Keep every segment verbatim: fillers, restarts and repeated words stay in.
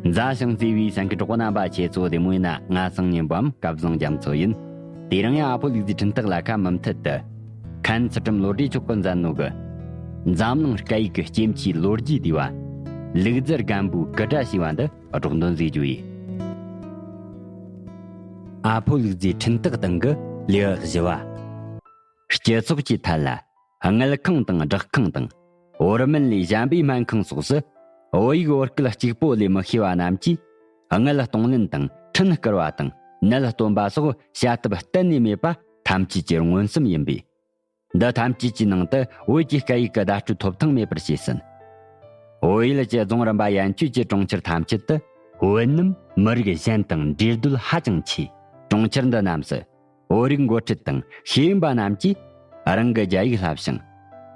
མཛའ་ཞིང་བརྩེ་བའི་སེམས་ཀྱི་གྲོགས་པོ་རྣམ་པ། ཁྱེད་ཚོ་བདེ་མོ་ཡིན་ན། ང་སང་ཉིན་པའམ་སྐལ་བཟང་རྒྱ་མཚོ་ཡིན། དེ་རིང་ཡང་ཨ་ཕོ་ལུག་རྫིའི་འཕྲིན་སྟེགས་ལ་ཁ་མུ་མཐུད་དུ། མཁན་ཚུལ་ཁྲིམས་བློ་གྲོས་མཆོག་གིས་མཛད་ནོ་གི། འཛམ་གླིང་སྐད་ཡིག་གི་སྐྱེ་འཆིའི་ལོ་རྒྱུས་བསྡུས་པ། ལུག་རྫི་རྒན་པོའི་སྐུ་འདྲ་ཞེས་པ་འདི་སྒྲོག་འདོན་མཛད་རྒྱུ་ཡིན། ཨ་ཕོ་ལུག་རྫིའི་འཕྲིན་སྟེགས་སྟེང་གི་ལེའུ་བཞི་བ། སྤྱི་ཚོགས་ཀྱི་ཐད་ལ། དངུལ་ཁང་དང་སྦྲག་ཁང་དང་། བོར་མིན་ལས་གཞན་པའི་སྨན་ཁང་སོགས་སུ། བོད་ཡིག་བོད་སྐད་གཅིག་པོ་ལས་མི་ཤེས་པ་རྣམས་ཀྱིས། དངུལ་གཏོང་ལེན་དང་། འཕྲིན་བསྐུར་བ་དང་། ནད་སྟོན་པ་སོགས་བྱ་ཐབས་གཏན་ནས་མེད་པ་ཐམས་ཅད་ཀྱི་མངོན་སུམ་ཡིན་པས། འདི་ཐམས་ཅད་ཀྱི་ནང་དུ་བོད་ཀྱི་སྐད་ཡིག་གི་བརྡ་སྤྲོད་ཐོབ་ཐང་མེད་པར་བྱས་ཟིན། བོད་ཡུལ་གྱི་རྫོང་རིམ་པ་ཡན་ཆོད་ཀྱི་གྲོང་ཁྱེར་ཐམས་ཅད་དུ། བོད་ནམ་མི་རིགས་གཞན་དང་འབྲེལ་འདོད་ཧ་ཅང་ཆེ། གྲོང་ཁྱེར་འདི་རྣམས་སུ། བོད་རིགས་འགོ་ཁྲིད་དང་ཤེས་ཡོན་པ་རྣམས་ཀྱིས། རང་གི་རྒྱ་ཡིག་བསླབ་ཞིང་།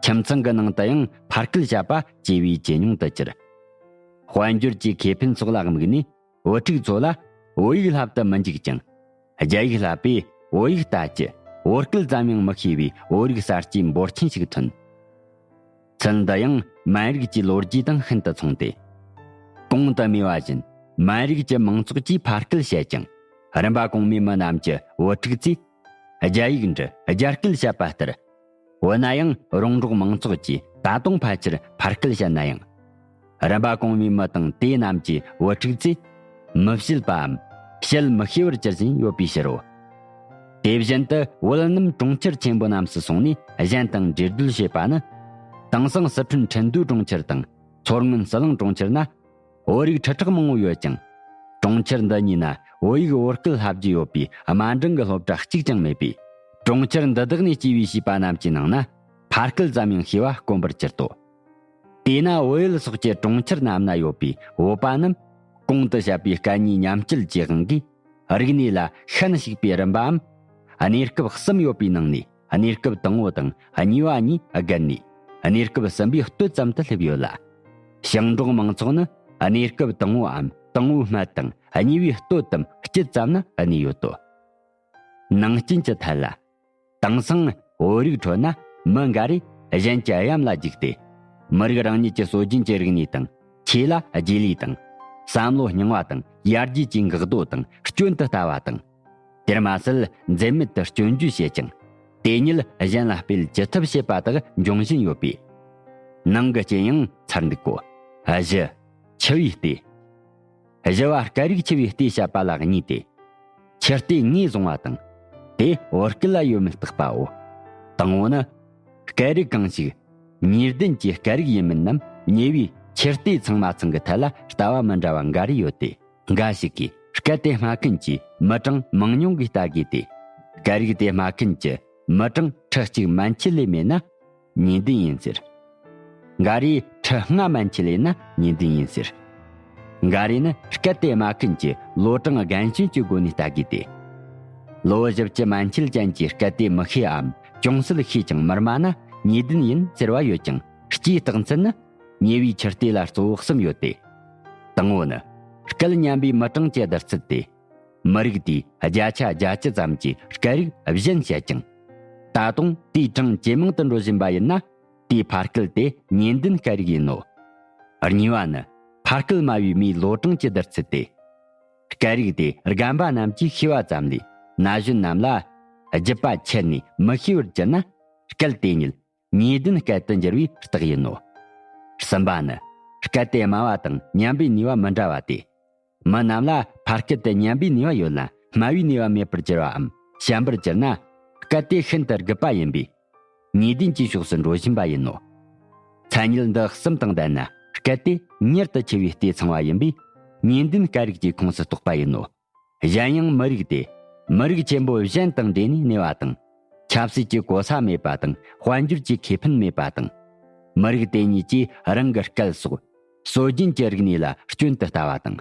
ཁྱིམ་ཚང་གི་ནང་དུ་ཡང་ཕར་སྐད་བཤད་པ་ཇེ་བས་ཇེ་ཉུང་དུ་གྱུར། དཔལ་འབྱོར་གྱི་ཁེ་ཕན་སོགས་ལ་དམིགས་ནས། བུ་ཕྲུག་ཚོ་ལ་བོད་ཡིག་བསླབ་ཏུ་མི་འཇུག་ཅིང་། རྒྱ་ཡིག་བསླབ་པས་བོད་ཡིག་ལྟ་ཅི། བོད་སྐད་ཙམ་ཡང་མི་ཤེས་པའི་བོད་རིགས་གསར་སྐྱེས་འབོར་ཆེན་ཞིག་ཐོན། ཚུལ་འདི་ཡང་མན་རིགས་ཀྱི་ལོ་རྒྱུས་དང་ཤིན་ཏུ་མཚུངས་ཏེ། གོང་དུ་སྨོས་པ་བཞིན་མན་རིགས་ཀྱི་མང་ཚོགས་ཀྱིས་ཕར་སྐད་བཤད་ཅིང་། རིམ་པ་གོང་མའི་མི་རྣམས་ཀྱི་བུ་ཕྲུག་ཚོས། རྒྱ་ཡིག་འབྲི་རྒྱ་སྐད་བཤད་པ་ལྟར། འོ་ན་ཡང་རོང་འབྲོག་མང་ཚོགས་ཀྱིས་ད་དུང་ཕལ་ཆེར་ཕར་སྐད་བཤད་ན་ཡང་། རིམ་པ་གོང་མའི་མི་དང་དེ་རྣམས་ཀྱི་བུ་ཕྲུག་ཚོས་མི་བཤད་པའམ་བཤད་མི་ཤེས་པར་གྱུར་བཞིན་ཡོད་པའི་ཕྱིར་རོ། དེ་བཞིན་དུ་བོད་རྣམས་གྲོང་ཁྱེར་ཆེན་པོ་རྣམས་སུ་སོང་ནས་གཞན་དང་འབྲེལ་འདོད་བྱེད་པ་ནི། དེང་སང་སི་ཁྲོན་ཁྲིན་ཏུའུ་གྲོང་ཁྱེར་དང་མཚོ་སྔོན་ཟི་ལིང་གྲོང་ཁྱེར་ན། བོད་རིགས་ཁྲི་ཕྲག་མང་བོ་ཡོད་ཅིང་། གྲོང་ཁྱེར་འདི་གཉིས་ན་བོད་ཡིག་བོད་སྐད་བསླབ་རྒྱུ་ཡོད་པའི་དམའ་འབྲིང་གི་སློབ་གྲྭ་གཅིག་ཀྱང་མེད་པས། གྲོང་ཁྱེར་འདི་དག་ནས་སྐྱེས་པའི་བྱིས་པ་རྣམས་ཀྱི་ནང་ན་ཕར་སྐད་ཙམ་ཡང་ཤེས་པ་དཀོན་པར་གྱུར་ཏོ། དེས་ན་བོད་ཡུལ་སོགས་ཀྱི་གྲོང་ཁྱེར་རྣམས་ན་ཡོད་པའི་བོད་པ་རྣམས་གོང་དུ་བཤད་པའི་སྐད་གཉིས་མཉམ་སྐྱེད་ཀྱི་དབང་གིས་རིག་གནས་ལ་ཤན་ཞུགས་པའི་རིམ་པའམ། གནས་སྐབས་གསུམ་ཡོད་པའི་ནང་ནས། གནས་སྐབས་དང་པོ་དང་གཉིས་པ་གཉིས་བརྒལ་ནས། གནས་སྐབས་གསུམ་པའི་སྟོད་ཙམ་དུ་སླེབས་ཡོད་ལ། ཞིང་འབྲོག་མང་ཚོགས་ནི་གནས་སྐབས་དང་པོའམ་དང་པོའི་སྨད་དང་གཉིས་པའི་སྟོད་དམ་དཀྱིལ་ཙམ་ན་གནས་ཡོད་དོ། ནང་རྐྱེན་གྱི་ཐད་ལ། དེང་སང་བོད་རིགས་ཁྲོད་ན་མི་འགའ་རེས་གཞན་གྱི་གཡམ་ལ་རྒྱུགས་ཏེ། མི་རིགས་རང་ཉིད་ཀྱི་སྲོལ་རྒྱུན་གྱི་རིག་གནས་དང་ཆོས་ལ་རྗེས་ལུས་དང་། བསམ་བློ་རྙིང་བ་དང་ཡར་རྒྱས་ཀྱི་འགག་རྡོ་དང་སྐྱོན་དུ་ལྟ་བ་དང་། དེར་མ་ཟད་འཛེམ་མེད་དུ་སྐྱོན་བརྗོད་བྱེད་ཅིང་། དེ་ཉིད་གཞན་ལ་སྤེལ་ཅི་ཐུབ་བྱེད་པ་དག་འབྱུང་བཞིན་ཡོད་པས། ནང་གི་རྐྱེན་ཡང་ཚར་འདུག་གོ། བཞི། འཆི་བའི་ལྟས། བཞི་བ་སྐད་རིགས་འཆི་བའི་ལྟས་བཤད་པ་ལ་གཉིས་ཏེ། འཆི་ལྟས་ངོས་བཟུང་བ་དང་། དེ་བོད་སྐད་ལ་ཡོད་མེད་བརྟག་པའོ། དང་པོ་ནི། སྐད་རིགས་གང་ཞིག་ཉེ་ལྡན་གྱི་སྐད་རིགས་ཡིན་མིན་ནམ། ཉེ་བའི་འཆི་ལྟས་ཚང་མ་ཚང་གི་ཐད་ལ་ལྟ་བ་མི་འདྲ་བ་འགའ་རེ་ཡོད་དེ། འགའ་ཞིག་གིས་སྐད་དེ་སྨྲ་མཁན་གྱི་མི་གྲངས་མང་ཉུང་གིས་ལྟ་དགོས་ཏེ། སྐད་རིགས་དེ་སྨྲ་མཁན་གྱི་མི་གྲངས་ཁྲི་གཅིག་མན་ཆད་ལས་མེད་ན། ཉེ་ལྡན་ཡིན་ཟེར། འགའ་རེས་ཁྲི་ལྔ་མན་ཆད་ལས་ན་ཉེ་ལྡན་ཡིན་ཟེར། འགའ་རེས་ནི་སྐད་དེ་སྨྲ་མཁན་གྱི་ལོ་གྲངས་རྒན་གཞོན་གྱི་སྒོ་ནས་ལྟ་དགོས་ཏེ། ལོ་བཞི་བཅུ་མན་ཆད་ཅན་གྱི་སྐད་དེ་མི་ཤེས་འམ་ཅུང་ཟད་ཤེས་ཀྱང་མི་སྨྲ་ན་ཉེ་ལྡན་ཡིན་ཟེར་བ་ཡོད་ཀྱང་། སྤྱིའི་རྟགས་མཚན་ནི་ཉེ་བའི་འཆི་ལྟས་ལ་གཙོ་བོ་གསུམ་ཡོད་དེ། དང་པོ་ནི། སྐད་ཉམས་པའི་མི་གྲངས་ཀྱི་བསྡུར་ཚད་དེ། མི་རིགས་དེས་བརྒྱ་ཆ་བརྒྱད་ཅུ་ཙམ་གྱི་སྐད་རིགས་གཞན་བཤད་ཅིང་། ད་དུང་དེའི་གྲངས་ཇེ་མང་དུ་འགྲོ་བཞིན་པ་ཡིན་ན། དེའི་ཕ་སྐད་དེ་ཉེ་ལྡན་སྐད་རིགས་ཡིན་ནོ། གཉིས་པ་ནི། ཕ་སྐད་སྨྲ་བའི་མིའི་ལོ་གྲངས་ཀྱི་བསྡུར་ཚད་དེ། སྐད་རིགས་དེ་རྒན་པ་རྣམས་ཀྱིས་ཤེས་པ་ཙམ་ལས་ན་གཞོན་རྣམས་ལ་རྒྱུད་པ་ཆད་ནས་མི་ཤེས་པར་གྱུར་ན། སྐད་དེ་ཉིད་ཉེ་ལྡན་སྐད་དུ་འགྱུར་བའི་རྟགས་ཡིན་ནོ། གསུམ་པ་ནི། སྐད་དེ་སྨྲ་བ་དང་ཉམས་པའི་ནུས་པ་མི་འདྲ་བ་སྟེ། མི་རྣམས་ལ་ཕ་སྐད་དེ་ཉམས་པའི་ནུས་པ་ཡོད་ལ་སྨྲ་བའི་ནུས་པ་མེད་པར་གྱུར་བའམ་ཞན་པར་གྱུར་ན། སྐད་དེ་ཤིན་ཏུ་རྒུད་པ་ཡིན་པས། ཉེ་ལྡན་གྱི་ཕྱོགས་སུ་འགྲོ་བཞིན་པ་ཡིན་ནོ། མཚན་ཉིད་འདི་གསུམ་དང་ལྡན་ན་སྐད་དེ་མྱུར་དུ་འཆི་བའི་ལྟས་ཚང་བ་ཡིན་པས། ཉེ་ལྡན་སྐད་རིགས་ཀྱི་ཁོངས་སུ་གཏོགས་པ་ཡིན་ནོ། གཞན་ཡང་མི་རིགས་དེ་མི་རིགས་ཆེན་པོ་གཞན་དང་འདྲེས་ནས་གནས་པ་དང་། ཆབ་སྲིད་ཀྱི་གོ་ས་མེད་པ་དང་དཔལ་འབྱོར་གྱི་ཁེ་ཕན་མེད་པ་དང་། མི་རིགས་དེ་གཉིས་ཀྱིས་རང་གི་སྐད་སོགས་སྲོལ་རྒྱུན་གྱི་རིག་གནས་ལ་སྐྱོན་དུ་ལྟ་བ་དང་།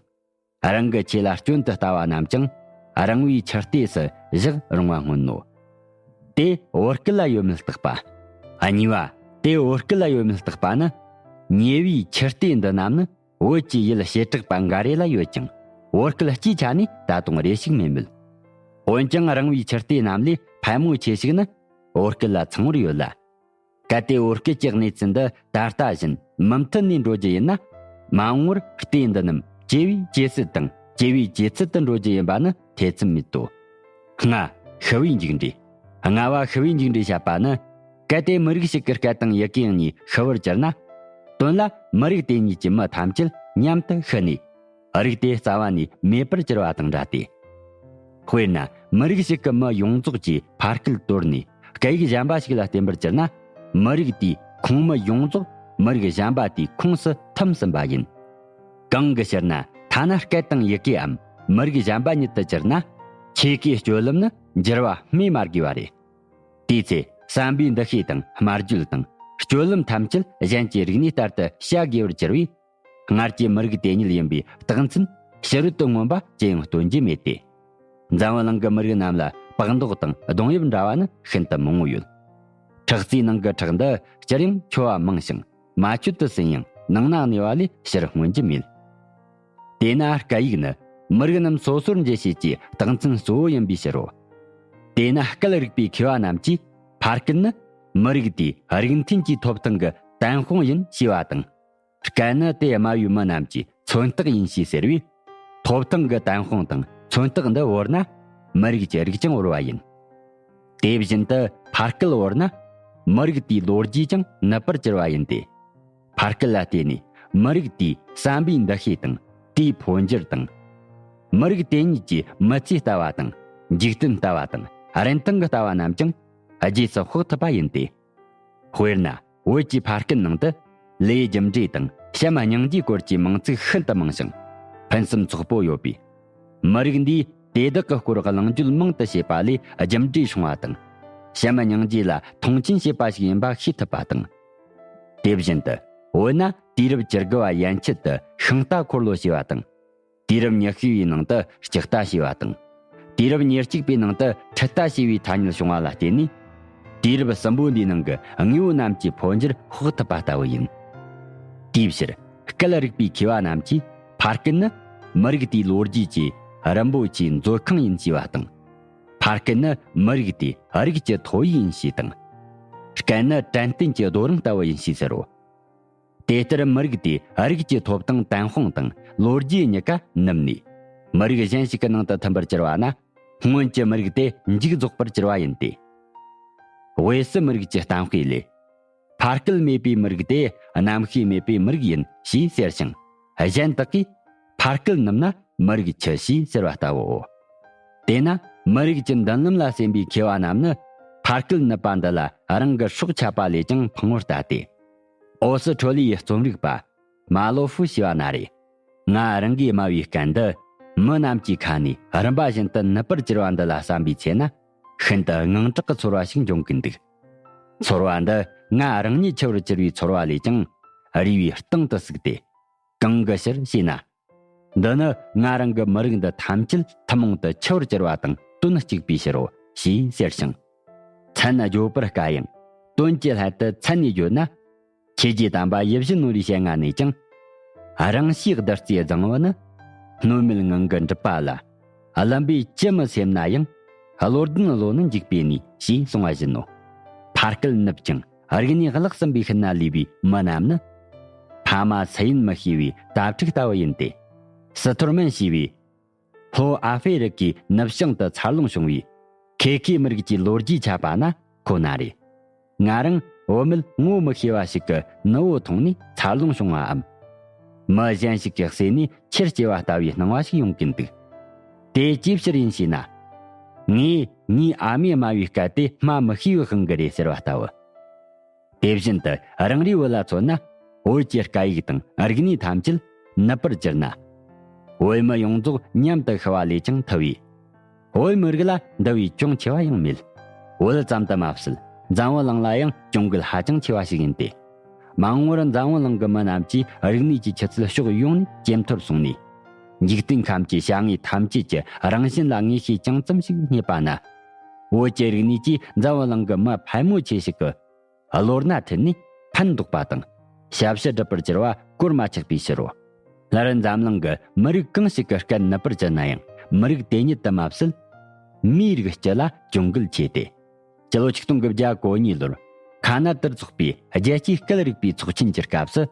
རང་གི་ཆོས་ལ་སྐྱོན་དུ་ལྟ་བ་རྣམས་ཀྱང་རིང་བའི་འཆི་ལྟས་སུ་བཞག་རུང་བ་མངོན་ནོ། དེ་བོད་སྐད་ལ་ཡོད་མེད་བརྟག་པ། གཉིས་པ། དེ་བོད་སྐད་ལ་ཡོད་མེད་བརྟག་པ་ནི། ཉེ་བའི་འཆི་ལྟས་འདི་རྣམས་ནི། བོད་ཀྱི་ཡུལ་བྱེ་བྲག་པ་འགའ་རེ་ལ་ཡོད་ཀྱང་། བོད་སྐད་སྤྱིའི་ཆ་ནས་ད་དུང་རེ་ཞིག་མེད་མོད། འོན་ཀྱང་རིང་བའི་འཆི་ལྟས་རྣམས་ལས་ཕལ་མོ་ཆེ་ཞིག་ནི་བོད་སྐད་ལ་ཚང་བར་ཡོད་ལ། གལ་ཏེ་བོད་སྐད་ཀྱི་གནས་ཚུལ་འདི་ད་ལྟ་བཞིན་མུ་མཐུད་ནས་འགྲོ་རྒྱུ་ཡིན་ན། མ་འོངས་པར་ལྟས་འདི་རྣམས་ སྐྱེ་བའི་སྐྱེ་སྲིད་དང་སྐྱེ་བའི་སྐྱེ་ཚུལ་དུ་འགྲོ་རྒྱུ་ཡིན་པ་ནི་ཐེ་ཚོམ་མེད་དོ། ལྔ། ཤི་བའི་མཇུག་འབྲས། ལྔ་བ་ཤི་བའི་མཇུག་འབྲས་བཤད་པ་ནི། གལ་ཏེ་མི་རིགས་ཤིག་གི་སྐད་དང་ཡི་གེ་གཉིས་ཤི་བར་གྱུར་ན། དོན་ལ་མི་རིགས་དེ་གཉིས་ཀྱི་མི་ཐམས་ཅད་མཉམ་དུ་ཤི་ནས། རིགས་དེ་རྩ་བ་ནས་མེད་པར་གྱུར་བ་དང་འདྲ་སྟེ། དཔེར་ན་མི་རིགས་ཤིག་གི་མི་ཡོངས་རྫོགས་ཀྱིས་ཕ་སྐད་དོར་ནས་སྐད་ཡིག་གཞན་པ་ཞིག་ལ་བརྟེན་པར་གྱུར་ན། མི་རིགས་དེའི་ཁོངས་མི་ཡོངས་རྫོགས་མི་རིགས་གཞན་པ་དེའི་ཁོངས་སུ་ཐིམ་ཟིན་པ་ཡིན། གང་གི་ཕྱིར་ན་ཐ་ན་སྐད་དང་ཡི་གེའམ་མི་རིགས་གཞན་པ་ཉིད་དུ་གྱུར་ན། ཆོས་ཀྱི་སྤྱོད་ལམ་ནི་འགྱུར་བ་སྨོས་མ་དགོས་པ་རེད། དེའི་ཚེ་བསམ་པའི་འདུ་ཤེས་དང་སྨྲ་བརྗོད་དང་སྤྱོད་ལམ་ཐམས་ཅད་གཞན་གྱི་རིག་གནས་ལྟར་དུ་བྱ་དགོས་པར་གྱུར་པས། སྔར་གྱི་མི་རིགས་དེ་ཉིད་ཡིན་པའི་རྟགས་མཚན་ཕྱི་རོལ་དུ་མངོན་པ་ཅི་ཡང་སྟོན་རྒྱུ་མེད་དེ། འཛམ་བུ་གླིང་གི་མི་རིགས་རྣམས་ལ་བག་མདོག་དང་གདོང་དབྱིབས་འདྲ་བ་ནི་ཤིན་ཏུ་མང་བོ་ཡོད། ཁྲག་རྩའི་ནང་གི་ཁྲག་འདི་སྤྱིར་ཡང་ཁྱོ་བ་མང་ཞིང་མ་ཆོད་དུ་ཟིན་ཡང་ནང་ན་གནས་པ་ལས་ཕྱིར་མངོན་རྒྱུ་མེད། དེས་ན་སྐད་ཡིག་ནི་མི་རིགས་རྣམས་སོ་སོར་འབྱེད་བྱེད་ཀྱི་རྟགས་མཚན་གཙོ་བོ་ཡིན་པའི་ཕྱིར་རོ། དེས་ན་སྐད་རིག་པའི་མཁས་པ་རྣམས་ཀྱིས་ཕ་སྐད་ནི་མི་རིགས་དེའི་རིགས་མཐུན་གྱི་ཐོབ་ཐང་གི་དན་དཔང་ཡིན་ཞེས་པ་དང་། སྐད་ནི་དེ་སྨྲ་བའི་མི་རྣམས་ཀྱི་མཚོན་རྟགས་ཡིན་ཞེས་ཟེར་བས། ཐོབ་ཐང་གི་དན་དཔང་དང་མཚོན་རྟགས་འདི་བོར་ན་མི་རིགས་ཀྱི་རིགས་ཀྱང་བོར་བ་ཡིན། དེ་བཞིན་དུ་ཕ་སྐད་བོར་ན་མི་རིགས་དེའི་ལོ་རྒྱུས་ཀྱང་ནུབ་པར་གྱུར་བ་ཡིན་ཏེ། ཕ་སྐད་ལ་བརྟེན་ནས་མི་རིགས་དེའི་བསམ་པའི་འདུ་ཤེས་དང་དེའི་འཕོ་འགྱུར་དང་། མི་རིགས་དེ་ཉིད་ཀྱི་མི་ཚེའི་ལྟ་བ་དང་འཇིག་རྟེན་ལྟ་བ་དང་རིན་ཐང་གི་ལྟ་བ་རྣམས་ཀྱང་རྗེས་སུ་དཔོག་ཐུབ་པ་ཡིན་ཏེ། དཔེར་ན་བོད་ཀྱི་ཕ་སྐད་ནང་དུ་ལོའི་རྒྱུ་འབྲས་དང་བྱམས་སྙིང་རྗེའི་སྐོར་གྱི་མིང་ཚིག་ཤིན་ཏུ་མང་ཞིང་ཕུན་སུམ་ཚོགས་པོ་ཡོད་པས། མི་རིགས་འདིས་དེ་དག་གི་སྐོར་གླེང་བརྗོད་མང་དུ་བྱས་པ་ལས་རྒྱུ་འབྲས་བྱུང་བ་དང་། བྱམས་སྙིང་རྗེ་ལ་མཐོང་ཆེན་བྱེད་པ་ཞིག་ཡིན་པ་ཤེས་ཐུབ་པ་དང་། དེ་བཞིན་དུ་བོད་ན་དུས་རབས་བཅུ་དགུ་བ་ཡན་ཆད་དུ་ཤིང་རྟ་འཁོར་ལོ་ཞེས་པ་དང་། དུས་རབས་ཉི་ཤུ་བའི་ནང་དུ་ལྕགས་རྟ་ཞེས་པ་དང་། དུས་རབས་ཉེར་གཅིག་པའི་ནང་དུ་འཕྲུལ་རྟ་ཞེས་པའི་ཐ་སྙད་བྱུང་བ་ལ་བརྟེན་ནས། དུས་རབས་གསུམ་པོ་འདིའི་ནང་གི་དངོས་པོ་རྣམས་ཀྱི་འཕོ་འགྱུར་དཔོག་ཐུབ་པ་ལྟ་བུ་ཡིན། དེའི་ཕྱིར་སྐད་རིག་པའི་མཁས་པ་རྣམས་ཀྱིས་ཕ་སྐད་ནི་མི་རིགས་དེའི་ལོ་རྒྱུས་ཀྱི་རིན་པོ་ཆེའི་མཛོད་ཁང་ཡིན་ཞེས་པ་དང་། ཕ་སྐད་ནི་མི་རིགས་དེའི་རིགས་ཀྱི་ཐོ་ཡིག་ཡིན་ཞེས་དང་། སྐད་ནི་དྲན་རྟེན་གྱི་རྡོ་རིང་ལྟ་བུ་ཡིན་ཞེས་ཟེར་རོ། དེ་ལྟར་མི་རིགས་དེའི་རིགས་ཀྱི་ཐོབ་ཐང་དན་དཔང་དང་ལོ་རྒྱུས་གཉིས་ཀ་ནུབ་ནས་མི་རིགས་གཞན་ཞིག་གི་ནང་དུ་ཐིམ་པར་གྱུར་བ་ན། སྔོན་གྱི་མི་རིགས་དེ་མཇུག་རྫོགས་པར་གྱུར་བ་ཡིན་ཏེ། དབུས་སུ་མི་རིགས་ཀྱི་གཏམ་དཔེ་ལས། ཕ་སྐད་མེད་པའི་མི་རིགས་དེ་རྣམ་ཤེས་མེད་པའི་མི་རིགས་ཡིན་ཞེས་ཟེར་ཞིང་། གཞན་དག་གིས་ཕ་སྐད་ནུབ་ན་མི་རིགས་འཆི་ཞེས་ཟེར་བ་ལྟ་བུའོ། དེས་ན་མི་རིགས་ཀྱི་མདུན་ལམ་ལ་སེམས་པའི་མཁས་པ་རྣམས་ནི་ཕ་སྐད་ནུབ་པ་འདི་ལ་རང་གི་སྲོག་ཆད་པ་ལས་ཀྱང་ཕངས་པར་ལྟ་སྟེ། ཨོ་སི་ཁྲོ་ལི་ཡི་རྩོམ་རིག་པ་མ་ལོ་ཧྥུ་ཞེས་པ་ན་རེ། ང་རང་གིས་སྨྲ་བའི་སྐད་འདི་མི་རྣམས་ཀྱི་ཁ་ནས་རིམ་པ་བཞིན་དུ་ནུབ་པར་གྱུར་བ་འདི་ལ་བསམ་པའི་ཚེ་ན་ཤིན་ཏུ་དངངས་སྐྲག་གི་ཚོར་བ་ཞིག་འབྱུང་གིན་འདུག། ཚོར་བ་འདི་ང་རང་ཉིད་འཆི་བར་གྱུར་བའི་ཚོར་བ་ལས་ཀྱང་རུས་པའི་གཏིང་དུ་ཟུག་སྟེ། གང་གི་ཕྱིར་ཞེ་ན། འདི་ནི་ང་རང་གི་མི་རིགས་འདི་ཐམས་ཅད་ཐུན་མོང་དུ་འཆི་བར་གྱུར་བ་དང་དོན་གཅིག་པའི་ཕྱིར་རོ་ཞེས་ཟེར་ཞིང་། མཚན་བརྗོད་པར་དཀའ་ཡང་དོན་གྱི་སླད་དུ་མཚན་ནས་བརྗོད་ན། ཆོས་ཀྱི་དམ་པ་ཡིད་བཞིན་ནོར་བུའི་ཞལ་སྔ་ནས་ཀྱང་། རང་གཤིས་བདུད་རྩིའི་རྫིང་བུ་ནི། སྣོད་མེད་ངང་གིས་འགྲུབ་པ་ལ། བརླམ་པས་ཅི་མི་སེམས་ན་ཡང་། བློ་ལྡན་བློ་ནི་འཇུག་པའི་གནས་ཞེས་གསུངས་པ་བཞིན་ནོ། ཕ་སྐད་ནུབ་ཅིང་རིག་གནས་བརླག་ཟིན་པའི་ཤུལ་ན་ལུས་པའི་མི་རྣམས་ནི། ཕ་མ་སུ་ཡིན་མི་ཤེས་པའི་དྭ་ཕྲུག་ལྟ་བུ་ཡིན་ཏེ། སི་ཐོར་མན་ཞེས་པའི་ལྷོ་ཨ་ཧྥེ་རི་ཀའི་ནུབ་བྱང་དུ་འཚར་ལོངས་བྱུང་བའི་ཁེ་ཁེ་མི་རིགས་ཀྱི་ལོ་རྒྱུས་ཆད་པ་ན་ཁོ་ན་རེ། ང་རང་བུད་མེད་ངོ་མི་ཤེས་པ་ཞིག་གི་ནུ་བོ་འཐུང་ནས་འཚར་ལོངས་བྱུང་བའམ། མི་གཞན་ཞིག་གི་གསོས་ནས་ཆེར་སྐྱེས་པ་ལྟ་བུའི་སྣང་བ་ཞིག་ཡོང་གིན་འདུག། དེ་ཅིའི་ཕྱིར་ཡིན་ཞེ་ན། ངས་ངའི་ཨ་མས་སྨྲ་བའི་སྐད་དེ་སྨྲ་མི་ཤེས་པའི་དབང་གིས་རེད་ཟེར་བ་ལྟ་བུ། དེ་བཞིན་དུ་རང་རེའི་བོད་ལ་མཚོན་ན། བོད་ཀྱི་སྐད་ཡིག་དང་རིག་གནས་ཐམས་ཅད་ནུབ་པར་གྱུར་ན། བོད་མི་ཡོངས་རྫོགས་མཉམ་དུ་ཤི་བ་ལས་ཀྱང་ཐུ་བས། བོད་མི་རིགས་ལ་འདི་བས་གྱོང་ཆེ་བ་ཡང་མེད། བོད་ཙམ་དུ་མ་ཟད་འཛམ་བུ་གླིང་ལ་ཡང་གྱོང་གུད་ཧ་ཅང་ཆེ་བ་ཞིག་ཡིན་ཏེ། མ་འོངས་པར་འཛམ་བུ་གླིང་གི་མི་རྣམས་ཀྱིས་རིག་གནས་ཀྱི་ཆུ་ཚད་ཕྱོགས་ཡོངས་ནས་ཇེ་མཐོར་སོང་ནས། འཇིག་རྟེན་ཁམས་ཀྱི་བྱ་དངོས་ཐམས་ཅད་ཀྱི་རང་བཞིན་ལ་ངེས་ཤེས་ཅུང་ཙམ་ཞིག་རྙེད་པ་ན། བོད་ཀྱི་རིག་གནས་ཀྱིས་འཛམ་བུ་གླིང་གི་མི་ཕལ་མོ་ཆེ་ཞིག་གི་བློ་སྣ་ཐུལ་ནས་ཕན་འདོགས་པ་དང་། ཞབས་ཕྱི་སྒྲུབ་པར་གྱུར་པ་གོར་མ་ཆག་པའི་ཕྱིར་རོ། སླར་འཛམ་གླིང་གི་མི་རིགས་གང་ཞིག་གི་སྐད་ནུབ་པར་གྱུར་ན་ཡང་མི་རིགས་དེ་ཉིད་དུ་མ་ཟད། མིའི་རིགས་སྤྱི་ལ་གྱོང་གུད་ཆེ་སྟེ། སྤྱི་ལོ་ཆིག་སྟོང་དགུ་བརྒྱ་གོ་གཉིས་ལོར་ཁ་ན་ཏར་ཚོགས་པའི་རྒྱལ་སྤྱིའི་སྐད་རིག་པའི་ཚོགས་ཆེན་གྱི་སྐབས་སུ།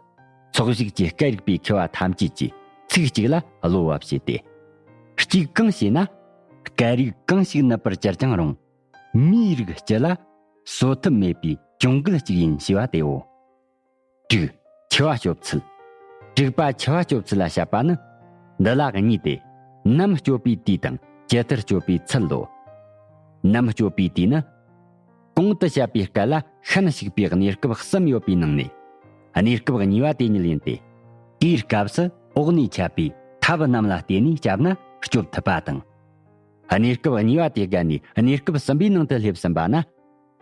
ཚོགས་ཞུགས་ཀྱི་སྐད་རིག་པའི་མཁས་པ་ཐམས་ཅད་ཀྱིས་ ཚིག་གཅིག་ལ་གློ་བ་བྱས་ཏེ། གཅིག་གང་ཞེ་ན། སྐད་རིགས་གང་ཞིག་ནུབ་པར་གྱུར་ཀྱང་རུང་། མིའི་རིགས་སྤྱི་ལ་གསོད་ཐབས་མེད་པའི་གྱོང་གུད་ཅིག་ཡིན་ཞེས་པ་དེའོ། དྲུག་འཆི་བ་སྐྱོབ་ཚུལ། དྲུག་པ་འཆི་བ་སྐྱོབ་ཚུལ་ལ་བཤད་པ་ནི། འདི་ལ་གཉིས་ཏེ། ནམ་སྐྱོབ་པའི་དུས་དང་ཇི་ལྟར་སྐྱོབ་པའི་ཚུལ་ལོ། ནམ་སྐྱོབ་པའི་དུས་ནི། གོང་དུ་བཤད་པའི་སྐད་ལ་ཤན་ཞུགས་པའི་གནས་སྐབས་གསུམ་ཡོད་པའི་ནང་ནས། གནས་སྐབས་གཉིས་པ་དེ་ཉིད་ཡིན་ཏེ། དེའི་སྐབས་སུ་འོག་ནས་འཆད་པའི་ཐབས་རྣམས་ལ་བརྟེན་ནས་བསྐྱབས་ན་སྐྱོབ་ཐུབ་པ་དང་། གནས་སྐབས་གཉིས་པ་དེ་བརྒལ་ནས་གནས་སྐབས་གསུམ་པའི་ནང་དུ་སླེབས་ཟིན་པ་ན།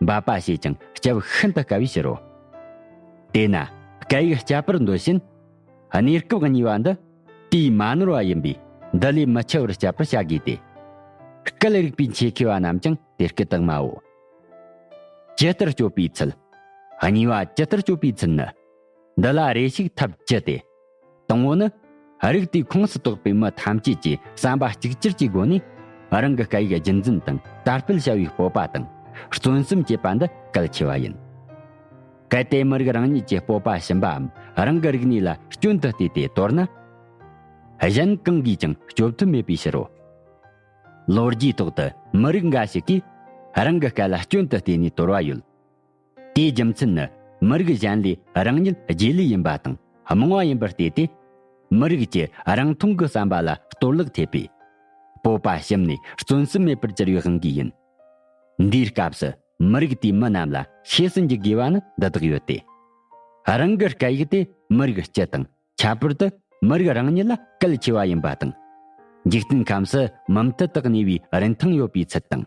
འབད་པ་བྱས་ཀྱང་སྐྱབས་ཤིན་ཏུ་དཀའ་བའི་ཕྱིར་རོ། དེས་ན་སྐད་ཡིག་བསྐྱབ་པར་འདོད་བཞིན། གནས་སྐབས་གཉིས་པ་འདི་དུས་མ་ནོར་བ་ཡིན་པས། འདི་ལས་མི་འཆི་བར་བསྐྱབ་པར་བྱ་དགོས་ཏེ། སྐད་རིག་པའི་མཆེད་མཁས་པ་རྣམས་ཀྱང་དེ་སྐད་དུ་སྨྲའོ། ཇི་ལྟར་སྐྱོབ་པའི་ཚུལ། གཉིས་པ་ཇི་ལྟར་སྐྱོབ་པའི་ཚུལ་ནི། འདི་ལ་རེ་ཞིག་ཐབས་བཅུ་སྟེ། དང་པོ་ནི། རིགས་དེའི་ཁོངས་སུ་གཏོགས་པའི་མི་ཐམས་ཅད་ཀྱིས་བསམ་པ་གཅིག་གྱུར་གྱི་སྒོ་ནས། རང་གི་སྐད་ཡིག་རྒྱུན་འཛིན་དང་དར་སྤེལ་བྱ་བའི་སྤོབས་པ་དང་། བརྩོན་སེམས་བསྐྱེད་པ་འདི་གལ་ཆེ་བ་ཡིན། གལ་ཏེ་མི་རིགས་རང་ཉིད་ཀྱི་སྤོབས་པ་ཞུམ་པའམ། རང་གི་རིག་གནས་ལ་སྐྱོན་དུ་བལྟས་ཏེ་དོར་ན། གཞན་གང་གིས་ཀྱང་སྐྱོབ་ཐུབ་མེད་པའི་ཕྱིར་རོ། ལོ་རྒྱུས་ཐོག་ཏུ་མི་རིགས་འགའ་ཞིག་གིས་རང་གི་སྐད་ལ་སྐྱོན་དུ་བལྟས་ནས་དོར་བ་ཡོད། དེའི་རྒྱུ་མཚན་ནི། མི་རིགས་གཞན་ལས་རང་ཉིད་རྗེས་ལུས་ཡིན་པ་དང་རྨོངས་པ་ཡིན་པར་བལྟས་ཏེ། མི་རིགས་ཀྱི་རང་མཐོང་གི་བསམ་པ་ལ་གཏོར་བརླག་ཐེབས་པས། སྤོབས་པ་ཞུམ་ནས་བརྩོན་སེམས་མེད་པར་གྱུར་བའི་དབང་གིས་ཡིན། འདིའི་སྐབས་སུ་མི་རིགས་དེའི་མི་རྣམས་ལ་ཤེས་སུ་འཇུག་དགོས་པ་ནི་འདི་དག་ཡོད་དེ། རང་གི་སྐད་ཡིག་དེ་མི་རིགས་སྤྱི་དང་། ཁྱད་པར་དུ་མི་རིགས་རང་ཉིད་ལ་གལ་ཆེ་བ་ཡིན་པ་དང་། འཇིག་རྟེན་ཁམས་སུ་མུ་མཐུད་དུ་གནས་པའི་རིན་ཐང་ཡོད་པའི་ཚུལ་དང་།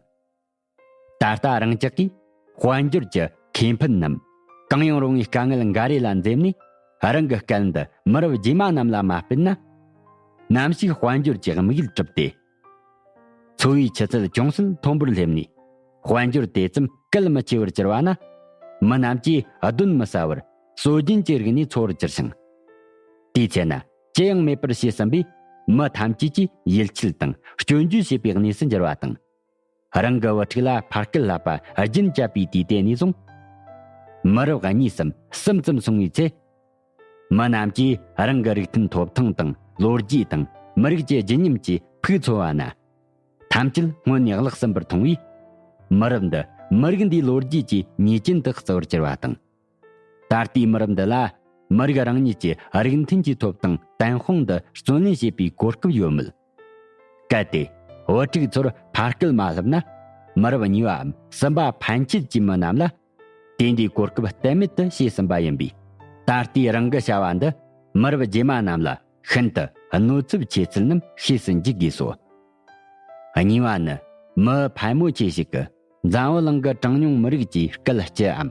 ད་ལྟ་རང་ཅག་གིས་དཔལ་འབྱོར་གྱི་ཁེ་ཕན་ནམ། གང་ཡང་རུང་བའི་དཀའ་ངལ་འགའ་རེ་ལ་འཛེམས་ནས། རང་གི་སྐད་འདི་མི་རབས་རྗེས་མ་རྣམས་ལ་མ་སྤེལ་ན། ནམ་ཞིག་དཔལ་འབྱོར་གྱི་དམིགས་ཡུལ་གྲུབ་སྟེ། འཚོ་བའི་ཆུ་ཚད་ཅུང་ཟད་མཐོན་པོར་སླེབས་ནས། དཔལ་འབྱོར་དེ་ཙམ་གལ་མི་ཆེ་བར་གྱུར་བ་ན། མི་རྣམས་ཀྱིས་གདོན་མི་ཟ་བར་སྲོལ་རྒྱུན་གྱི་རིག་གནས་འཚོ་བར་གྱུར་ཞིང་། དེའི་ཚེ་ན་ཅི་ཡང་མེད་པར་ཤེས་ཟིན་པས། མི་ཐམས་ཅད་ཀྱིས་ཡིད་ཆེས་དང་སྐྱོན་བརྗོད་བྱེད་པའི་གནས་སུ་འགྱུར་བ་དང་། རང་གི་བུ་ཕྲུག་ལ་ཕ་སྐད་བསླབ་པ་རྒྱུན་བཅད་པའི་དུས་དེ་ནས་བཟུང་། མི་རབས་གཉིས་སམ་གསུམ་ཙམ་སོང་བའི་ཚེ། མི་རྣམས་ཀྱིས་རང་གི་རིགས་མཐུན་ཐོབ་ཐང་དང་ལོ་རྒྱུས་དང་མི་རིགས་ཀྱི་བརྗིད་ཉམས་ཀྱི་ཕུགས་འཚོ་བ་ན། ཐམས་ཅད་སྔོན་ནས་བརླག་ཟིན་པར་མཐོང་བས། མི་རབས་འདི་མི་རིགས་འདིའི་ལོ་རྒྱུས་ཀྱི་ཉེས་ཅན་དུ་བརྩི་བར་གྱུར་བ་དང་། ད་ལྟའི་མི་རབས་འདི་ལ་མི་རིགས་རང་ཉིད་ཀྱི་རིགས་མཐུན་གྱི་ཐོབ་ཐང་བརྟན་དཔང་འདི་བརྩོན་ལེན་བྱེད་པའི་གོ་སྐབས་ཡོད་མོད། གལ་ཏེ་བུ་ཕྲུག་ཚོར་ཕ་སྐད་མ་བསླབ་ན། མི་རབས་གཉིས་པའམ་གསུམ་པ་ཕན་ཆད་ཀྱི་མི་རྣམས་ལ། དེ་འདྲའི་གོ་སྐབས་གཏན་མེད་དུ་བྱས་ཟིན་པ་ཡིན་པས། ད་ལྟའི་རང་གི་བྱ་བ་འདི་མི་རབས་རྗེས་མ་རྣམས་ལ་ཤིན་ཏུ་གནོད་ཚབས་ཆེ་ཚུལ་རྣམས་ཤེས་སུ་འཇུག་དགོས་སོ། གཉིས་པ་ནི། མི་ཕལ་མོ་ཆེ་ཞིག་གིས་འཛམ་བུ་གླིང་གི་གྲངས་ཉུང་མི་རིགས་ཀྱི་སྐད་སྤྱིའམ།